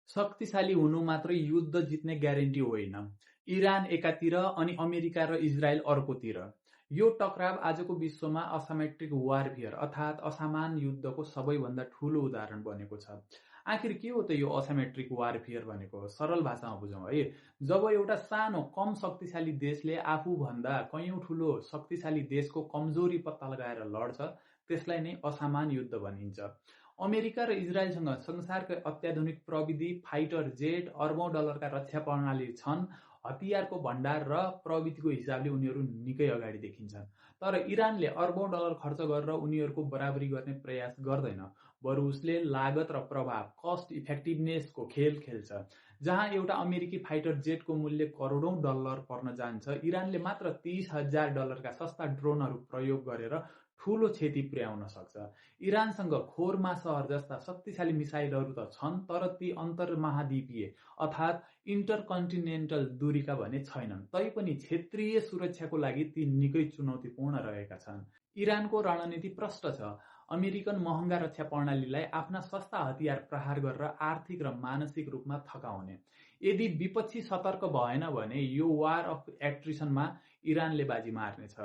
शक्तिशाली हुनु मात्रै युद्ध जित्ने ग्यारेन्टी होइन। इरान एकातिर अनि अमेरिका र इजरायल अर्कोतिर। यो टकराव आजको विश्वमा असिमेट्रिक वारफेयर अर्थात् असमान युद्धको सबैभन्दा ठूलो उदाहरण बनेको छ। आखिर के हो त यो असिमेट्रिक वारफेयर भनेको? सरल भाषामा बुझौँ है। जब एउटा सानो कम शक्तिशाली देशले आफूभन्दा कैयौं ठूलो शक्तिशाली देशको कमजोरी पत्ता लगाएर लड्छ, त्यसलाई नै असमान युद्ध भनिन्छ। अमेरिका र इजरायलसँग संसारकै अत्याधुनिक प्रविधि, फाइटर जेट, अर्बौं डलरका रक्षा प्रणाली छन्। हतियारको भण्डार र प्रविधिको हिसाबले उनीहरू निकै अगाडि देखिन्छन्। तर इरानले अर्बौं डलर खर्च गरेर उनीहरूको बराबरी गर्ने प्रयास गर्दैन। बरु उसले लागत र प्रभाव, कस्ट इफेक्टिभनेसको खेल खेल्छ। जहाँ एउटा अमेरिकी फाइटर जेटको मूल्य करोडौं डलर पर्न जान्छ, इरानले मात्र $30,000 का सस्ता ड्रोनहरू प्रयोग गरेर ठूलो क्षति पुर्याउन सक्छ। इरानसँग खोरमा सहर जस्ता शक्तिशाली मिसाइलहरू त छन्, तर ती अन्तर्महाद्वीपीय अर्थात् इन्टरकन्टिनेन्टल दूरीका भने छैनन्। तैपनि क्षेत्रीय सुरक्षाको लागि ती निकै चुनौतीपूर्ण रहेका छन्। इरानको रणनीति प्रष्ट छ। अमेरिकन महँगा रक्षा प्रणालीलाई आफ्ना सस्ता हतियार प्रहार गरेर आर्थिक र मानसिक रूपमा थकाउने। यदि विपक्षी सतर्क भएन भने यो वार अफ एट्रिसनमा इरानले बाजी मार्नेछ।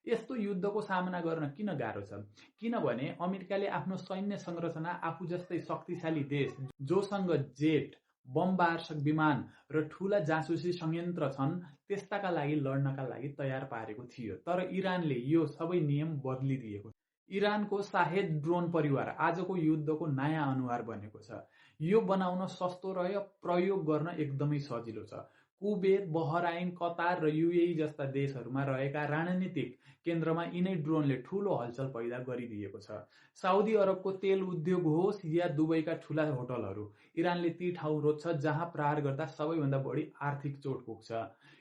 यस्तो युद्धको सामना गर्न किन गाह्रो छ? किनभने अमेरिकाले आफ्नो सैन्य संरचना आफू जस्तै शक्तिशाली देश जोसँग जेट, बमबार्षक विमान र ठूला जासुसी संयन्त्र छन् त्यस्ताका लागि लड्नका लागि तयार पारेको थियो। तर इरानले यो सबै नियम बदलिदिएको छ। इरानको शाहेद ड्रोन परिवार आजको युद्धको नयाँ अनुहार बनेको छ। यो बनाउन सस्तो र प्रयोग गर्न एकदमै सजिलो छ। कुवेत, बहराइन, कतार र युएई जस्ता देशहरूमा रहेका रणनीतिक केन्द्रमा यिनै ड्रोनले ठूलो हलचल पैदा गरिदिएको छ। साउदी अरबको तेल उद्योग होस् या दुबईका ठूला होटलहरू, इरानले ती ठाउँ रोज्छ जहाँ प्रहार गर्दा सबैभन्दा बढी आर्थिक चोट पुग्छ।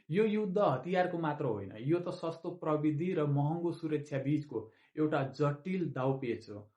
यो युद्ध हतियारको मात्र होइन, यो त सस्तो प्रविधि र महँगो सुरक्षा बीचको एउटा जटिल दाउपेच हो।